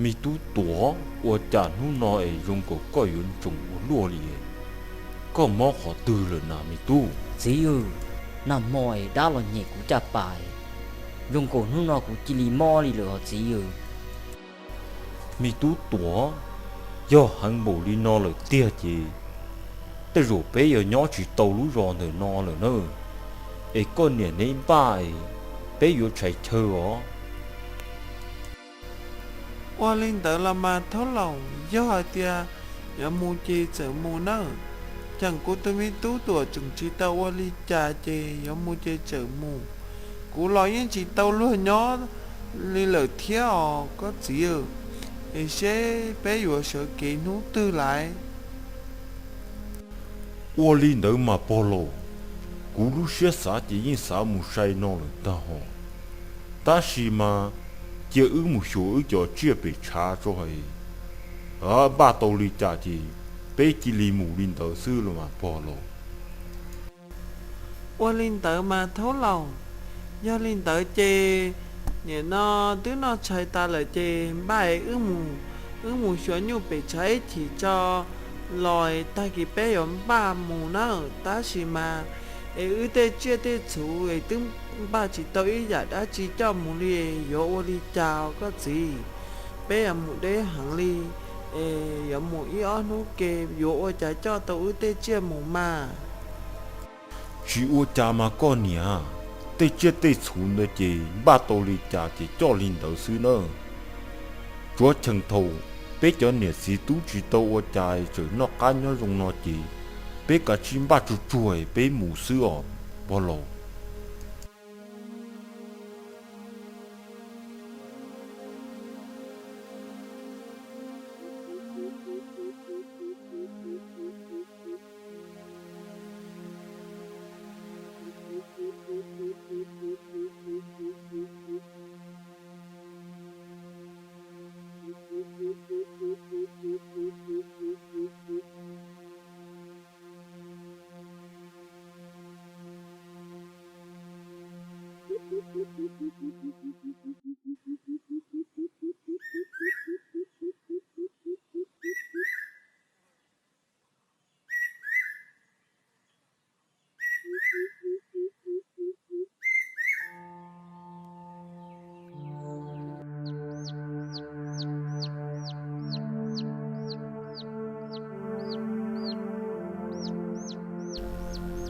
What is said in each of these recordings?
Me tub Tuam, ua cas hnub no es zoo nkaus koj yuav ntsoog ua luaj li? Koj mob qhov twg lawm na me tub? Txiv aw, nag hmo es dab los nyem kuv caj pas, zoo nkaus hnub no kuv cia li mob li lawm os txiv aw. Me tub Tuam, yog heev npaum li no lawm tiag ces tej zaum peb yuav nyob tsis tau lub zos ntawm no lawm na. Es koj niam neb npaj es peb yuav tshaib chaw os. Ua li ntawd los mas thaub laus, yog hais tias yuav mus ces txawm mus nawb. Cas kuv tus me tub Tuam tseem tsis tau ua li cas ces yuav mus ces txawm mus. Kuv los yeej tsis tau luag nyob li lawm thiab os koj txiv aw. Es seb peb yuav sawv kev hnub twg lawm? Ua li ntawd mas pog laus, kuv lub siab xav ces yeej xav mus sai no lawm tag hos. Tab sis mas cia wb mus xyuas wb cov tsiaj pem tshav tso es npaj tau li cas ces peb cia li mus li ntawd xwb los mas pog laus. Ua li ntawd mas thaub laus, yog li ntawd ces nim no twb noj tshais tas lawm ces npaj es wb mus xyuas nyuj pem tshav ib chim tso los tag kis peb yuav npaj mus nawb. Tab sis mas es wb tej tsiaj tej txhu es twb npaj tsis tau ib yam dab tsi coj mus li, yuav ua li cas koj txiv? Peb yuav mus deb heev li, es yuav mus ib ob hnub ke yuav ua cas coj tau wb tej tsiaj mus mas? Tsis ua cas mas koj niam, tej tsiaj tej txhu ntawd ces npaj tau li cas ces coj li ntawd xwb nawb. Tsuav cheem thaum peb cov niam txiv tub tsis tau ua cas tseem noj qab nyob zoo no ces peb kav tsij npaj tsuag tsuag peb mus xwb os pog laus.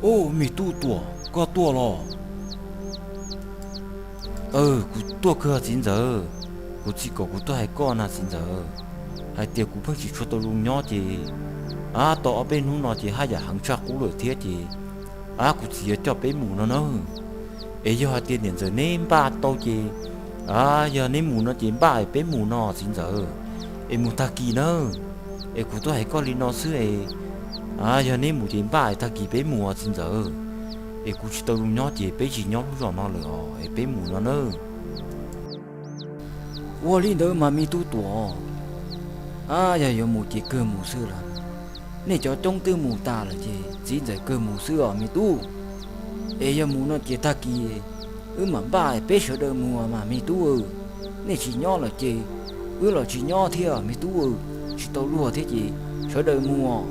Ub, me tub Tuam, koj tuaj los? Kuv tuaj kawg txiv ntxawm. Kuv txiv kom kuv tuaj hais koj na txiv ntxawm, hais tias kuv pheej tsis tshua tau zoo nyob ces, ab, tau ob peb hnub no ces haj yam heev tshaj qub lawm thiab ces, ab, kuv txiv yuav coj peb mus no nawb. Es yog hais tias niam ntxawm neb npaj tau ces, ab, yog neb mus no ces npaj es peb mus no txiv ntxawm, es mus tag kis nawb. Es kuv tuaj hais koj li no xwb es, ab, yog neb mus ces npaj es tag kis peb mus os txiv ntxawm. Es kuv tsis tau zoo nyob ces peb tsis nyob lub zos no lawm os, es peb mus no nawb. Ua li ntawd mas me tub Tuam, ab, yog yuav mus ces kawg mus xwb lawm. Nej cov coob twb mus tas lawm ces txiv ntxawm kawg mus xwb os me tub. Es yog mus no ces tag kis wb mam npaj peb sawv daws mus mas me tub. Nej tsis nyob lawm ces wb los tsis nyob thiab me tub, tsis tau luag thiab ces sawv daws mus os.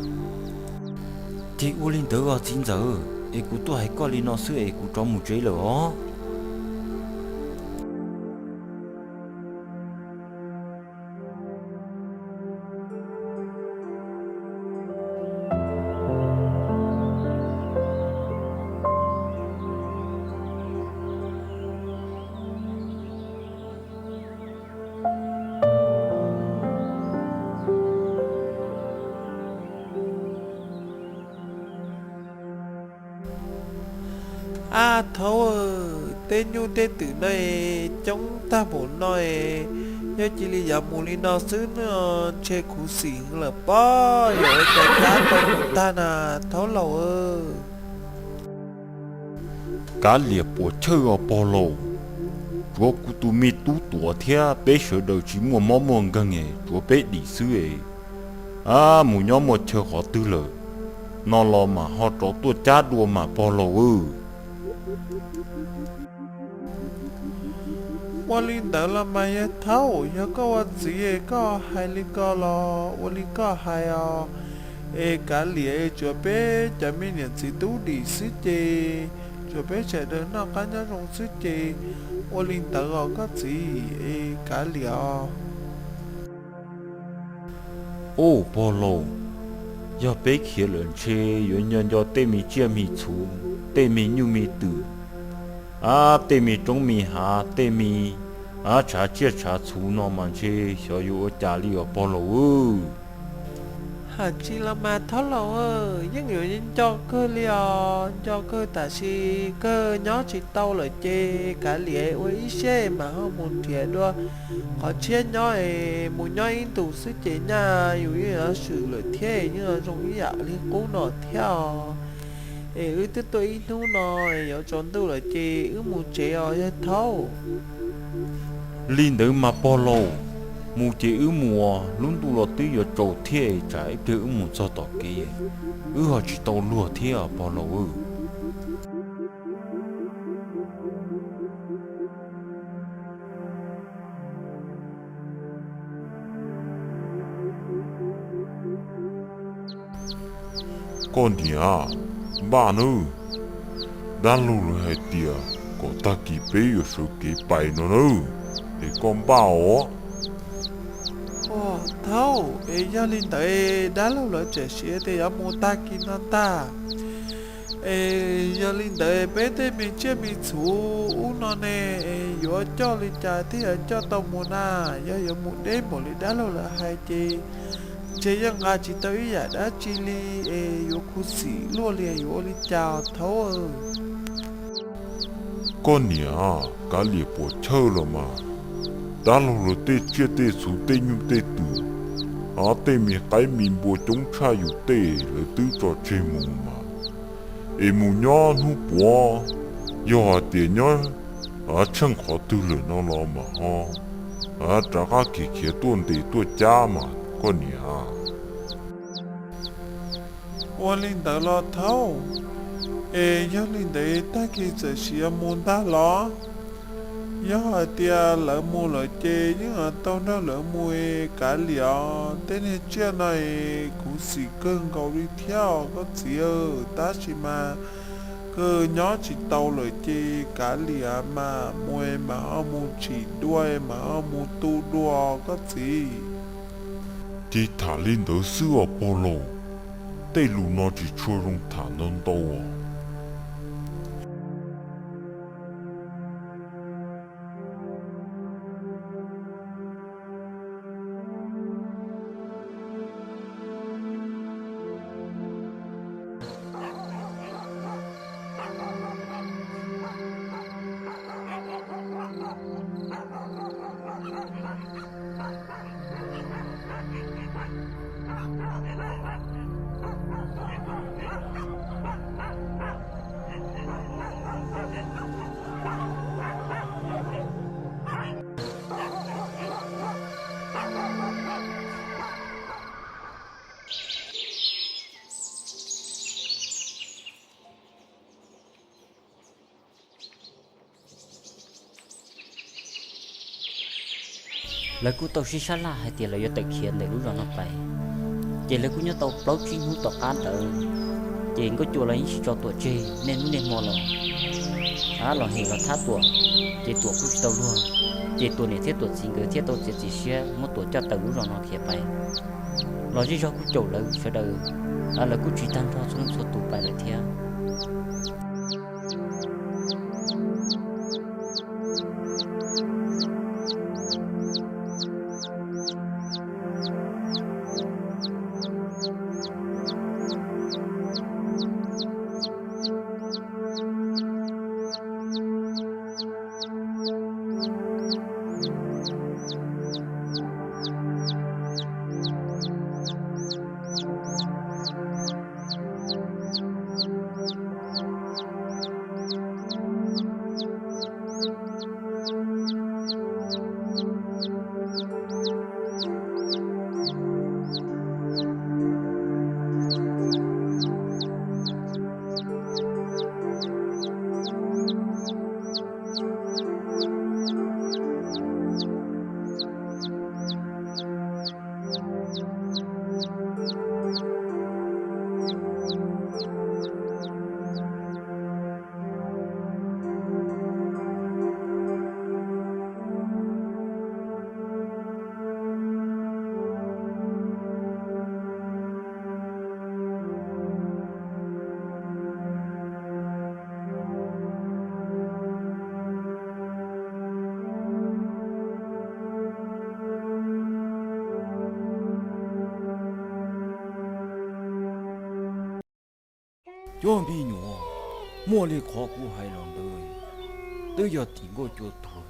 Ces ua li ntawd os txiv ntxawm, es kuv tuaj hais koj li no xwb es kuv rov mus tsev lawm os. A, Thaub, tej nyuj tej twm no es coob tag npaum no es, yog cia li yuav mus li no xwb no ntshe khuv xim lawm pob, yuav ua cas cab tau mus tag na, Thaub laus. Kav liam puas chawj os pog laus, tsuav kuv tus me tub Tuam thiab peb sawv daws tsis muaj mob muaj nkeeg es tsuav peb dim xwb es, a, mus nyob muaj chaw qhov twg lawm no los mam ho rov tuaj cab dua mas pog laus. Ua li ntawd los mas yog Thaub, yog koj ua txiv koj hais li ko los ua li koj hais os. Es kav liam, tsuav peb cov me niam txiv tub dim xwb ces, tsuav peb sawv daws noj qab nyob zoo xwb ces, ua li ntawd os koj txiv, es kav liam os. Ub pog laus, yog peb khiav lawm ntshe yuav nco nco tej me tsiaj me txhu, tej me nyuj me twm, a, tej me roob me hav, tej me, a, tshav tsiaj tshav txhu no mas ntshe xyov yuav ua cas li os pog laus. Hais tsis los mas Thaub laus, yeej yuav nco kawg li os, nco kawg tam sis kawg nyob tsis tau lawm ces kav liam ua ib siab mas ho mus nrhiav dua qhov tshiab nyob es mus nyob ib ntus xwb ces nyaj yus yeej yuav swm lawm thiab, yeej zoo ib yam li qub no thiab os. Es wb twb tuaj ib hnub no, yuav tsaus ntuj lawm ces wb mus tsev os yawg Thaub. Li ntawd mas pog laus, mus ces wb mus, lub ntuj los twb yuav tsaus thiab es tsam ib pliag wb mus txog tom kev wb ho tsis tau luag thiab pog laus. Koj niam, npaj nawb, dab laug lawv hais tias kom tag kis peb yuav sawv kev pais no nawb, es koj npaj os. Ua, Thaub, es yog li ntawd dab laug lawv tseem siv tias yuav mus tag kis no ntag. Es yog li ntawd peb tej me tsiaj me txhu ub no ne, es yuav coj li cas thiaj yuav coj tau mus na? Yog yuav mus deb npaum li dab laug lawv hais ces ntshe yeej nqa tsis tau ib yam dab tsi li, es yuav khuv xim luaj li yuav ua li cas Thaub? Koj niam, kav liam puas chawj los mas, dab laug lawv tej tsiaj tej txhu tej nyuj tej twm, o, tej me qaib me npua coob tshaj yus tej lawv twb tso tseg mus mas, es mus nyob hnub puav, yog hais tias nyob tsheej qhov twg lawm no los mas ho rov qab khiav khiav tuaj ntes tuaj cab mas koj niam. Ua li ntawd los Thaub, es yog li ntawd tag kis txawm sis yuav mus ntag los? Yog hais tias lawv mus lawm ces yeej tau nrog lawv mus es kav liam, tej niag tsiaj no es khuv xim kawg nkaus li thiab os koj txiv. Tab sis mas kawg nyob tsis tau lawm ces kav liam mas mus es mam ho mus tsim dua es mam ho mus tu dua koj txiv. Ces tham li ntawd xwb os pog laus, tej lus no tsis tshua zoo tham ntau ntau os. Lawv kuj tau sib sab laj hais tias lawv yuav tawm khiav ntawm lub zos no pais. Ces lawv kuj nyob tau plaub tsib hnub tom qab ntawd, ces nkauj cua los yeej tsis tso Tuam tseg niaj hnub niaj hmo los. Ab, los hem los thab Tuam, ces Tuam kuj tsis tau luag. Ces Tuam niam thiab Tuam txiv nkawd thiaj tau txiav txim siab muab Tuam coj tawm lub zos no khiav pais. Los zej zog kuj caum lawv sawv daws, lawv kuj tsiv tag nrho txhua leej txhua tus pais lawm thiab. Cov me nyuam, muaj li qhov kuv hais los ntawd, twb yog tim nkauj cua tuag,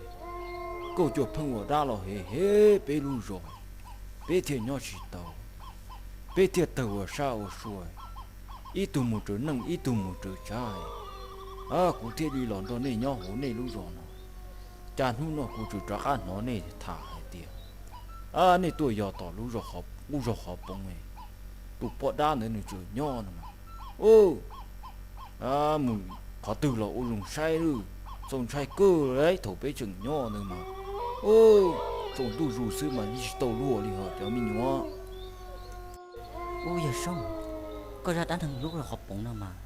nkauj cua pheej ua dab los hev hev peb lub zos, peb thiaj nyob tsis tau, peb thiaj tawg ua sab ua sua, ib tug mus raws neej ib tug mus raws tsav. Kuv thiaj li los nrog nej nyob hauv nej lub zos no. Cas hnub no kuv tseem rov qab hnov nej tham hais tias nej tuaj yos tom lub zos, lub zos Qhov Poov, tus poj dab ntawd nws tseem nyob no mas. Mus qhov twg los ua zoo saib lawm, txaus ntshai kawg li thaum peb tseem nyob ntawd mas. Tsaus ntuj zus xwb mas yeej tsis tau luag li hos cov me nyuam. Ub, yawg Soob, koj zaj dab neeg lub zos Qhov Poov no mas,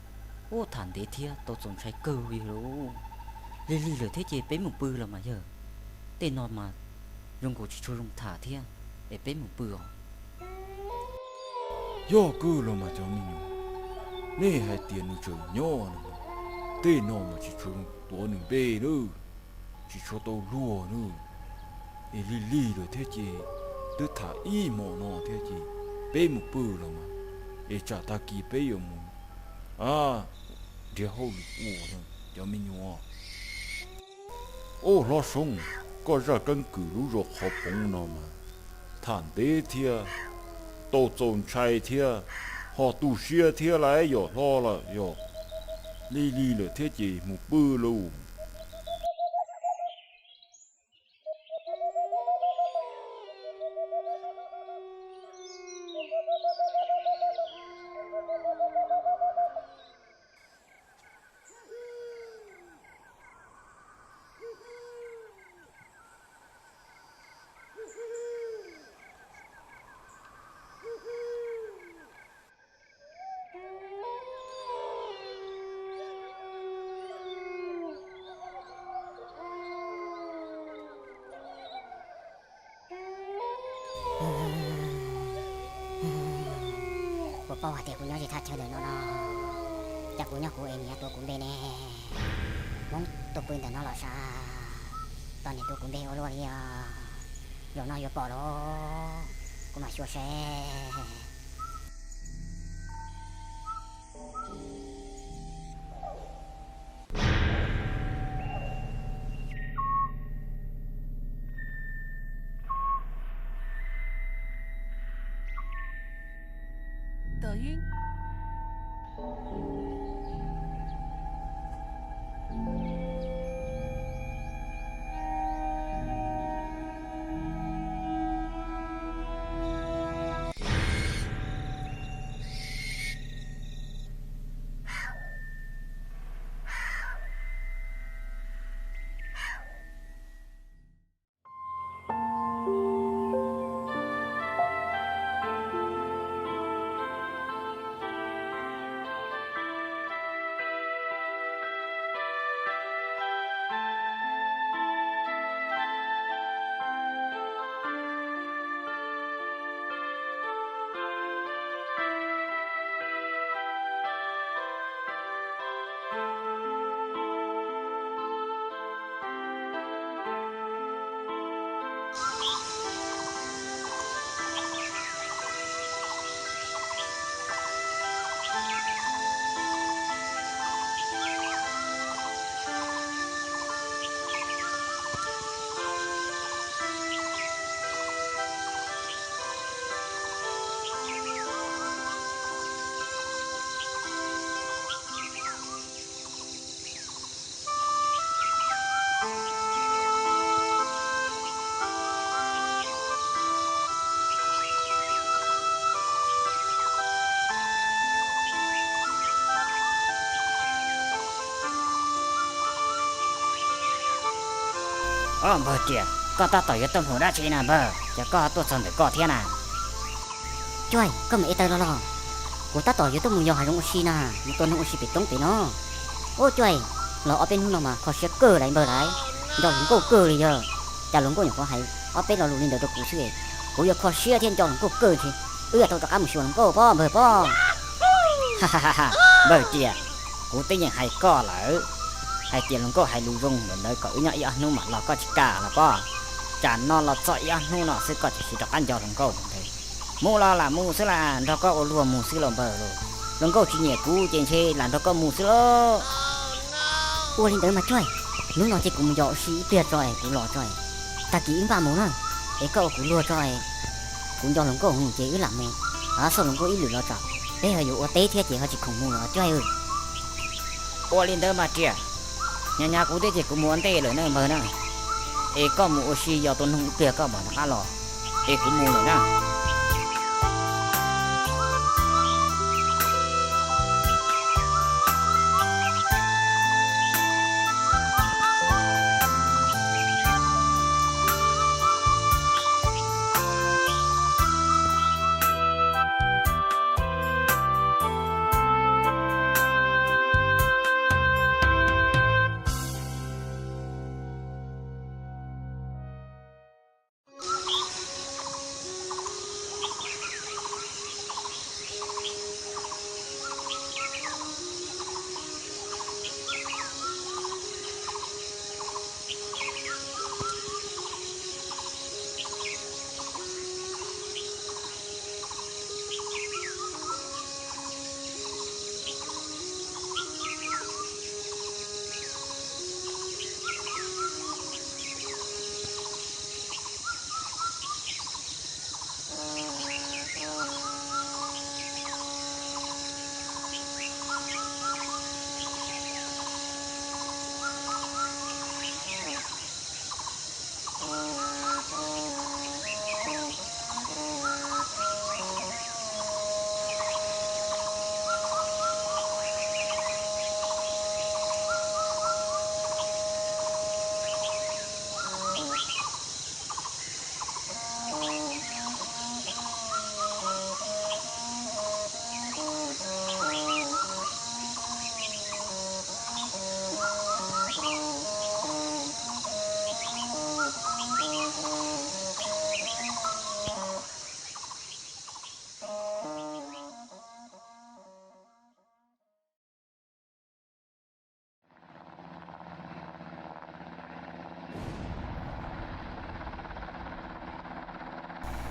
ub, tham ntev thiab tau txaus ntshai kawg li lauj. Lig lig lawm thiab ces peb mus pw los mas yawg. Tej no mas zoo nkaus tsis tshua zoo tham thiab, es peb mus pw os. Yog kawg los mas cov me nyuam, nej hais tias nws tseem nyob no, tej no mas tsis tshua zoo tuav nws npe nawb, tsis tshua tau luag nawb. Es lig lig lawm thiab ces twb tham ib hmo no thiab ces peb mus pw los mas, es tsam tag kis peb yuav mus nrhiav hauj lwm ua cov me nyuam. Ub, hlob Soob, koj zaj keeb kwm lub zos Qhov Poov no mas tham ntev thiab tau txaus ntshai thiab, ho tu siab thiab lauj yom hlob lauj yog. Lig lig lawm thiab ces mus pw lauj. Puas paub hais tias kuv nyob ze thaj chaw ntawm no no, cas kuv nyob kuv es nyias tuav kuv npe ne? Hmoob tuaj pw ntawm no los sav, tos niam tuav kuv npe ua luaj li os. Zaum no yuav pom los kuv mam xyuas seb. Ob, npawg Riam, koj tab tom yuav tuaj mus dab tsi na npawg, cas koj tuaj txog ntawm koj thiab na? Cuaj, koj mus ev taws los los? Kuv tab tom yuav tuaj mus yos hav zoov ua si na, mus tua noog ua si pem roob pem no. Ub, Cuaj, los ob peb hnub no mas kho siab kawg lawm npawg lauj, nco hluas nkauj kawg li yog. Cas hluas nkauj nyuam qhuav hais ob peb lo lus li ntawd rau kuv xwb, kuv yuav kho siab thiab nco hluas nkauj kawg ntshe. Wb yuav tau rov qab mus xyuas hluas nkauj pob npawg pob. Npawg Riam, kuv twb yeej hais koj lawm, hais tias hluas nkauj hais lus zoo ntawm ntawd kom wb nyob ib ob hnub mam los koj tsis kam los pob. Tsam no los txog ib ob hnub no xwb koj tseem rov qab nco hluas nkauj ntawd. Mus los lam mus xwb las, nrog koj ua luag mus xwb los npawg lauj. Hluas nkauj tsis nyiam kuv ces ntshe lam nrog koj mus xwb lauj. Ua li ntawd mas Cuag, hnub no ces kuv mus yos ua si ib pliag tso es kuv los tso es, tag kis wb npaj mus na, es koj ua kuv luag tso es, kuv nco hluas nkauj heev ces wb lam mus, xauj hluas nkauj ib lwm los tso, peb ho yuav ua teb thiab ces ho tsis khoom mus lawm Cuag. Ua li ntawd mas Riam, hnyav hnyav kuv thiab ces kuv mus ua ntej lawm na npawg na, es koj mus ua si yos tua noog ib pliag koj mam rov qab los, es kuv mus lawm na.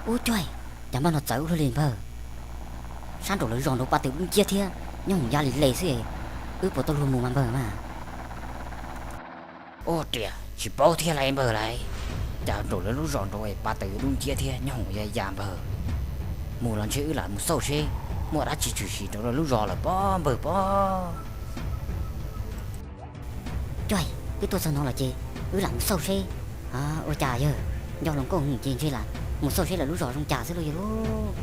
Ub Cuag, cas npaj no txawv ua luaj li npawg. Sab nraum lawv zos nraud pa tws dub nciab thiab nyob hoom ya li le xwb, wb puas tau luag mus mas npawg mas? Ub Riam, tsis paub thiab lauj npawg lauj, cas nraum lawv lub zos nraud pa tws dub nciab thiab nyob hoom ya ya npawg. Mus los ntshe wb lam mus xauj seb muaj dab tsi tshwm sim rau lawv lub zos lawm pob npawg pob. Cuag, wb tuaj txog no los ces wb lam mus xauj seb. Ua cas yawg, nco hluas nkauj heev ces ntshe lam mus xauj seb lawv lub zos zoo cas xwb lauj yawg lauj.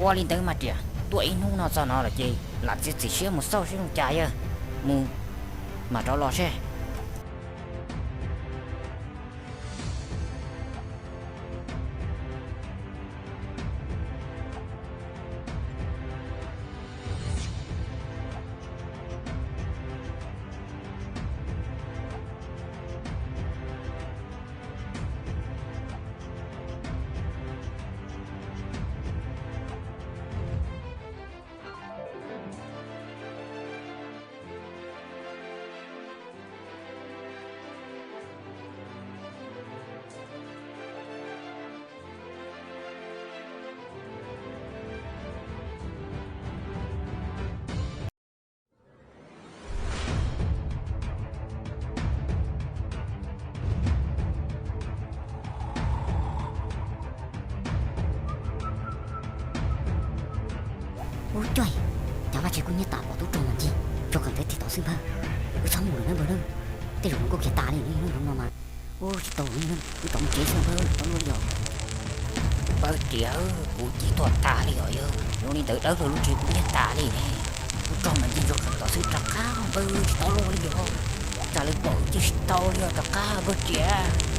Ua li ntawd mas Riam, tuaj ib hnub no txog no los ces lam txiav txim siab mus xauj seb zoo cas yawg, mus mam rov los seb. Ub Cuag, cas vaj tse kub hnyiab tas pom tub rog mas ncig tso kawm ntawv tig tod xwb npawg. Wb txhob mus lawm na npawg na, tej zaum hluas nkauj khiav tas li no mas. Ub tsis tau, wb rov mus tsev xwb npawg, tau luaj li os. Npawg Riam, kuv cev tuag tas li os yawg, zoo li ntawd dawb luag lub tsev kub hnyiab tas li ne. Tub rog mas ncig tso kawm tod xwb rov qab npawg, tsis tau luaj li os. Tsam lawv pom wb ces tsis tau li os, rov qab npawg Riam.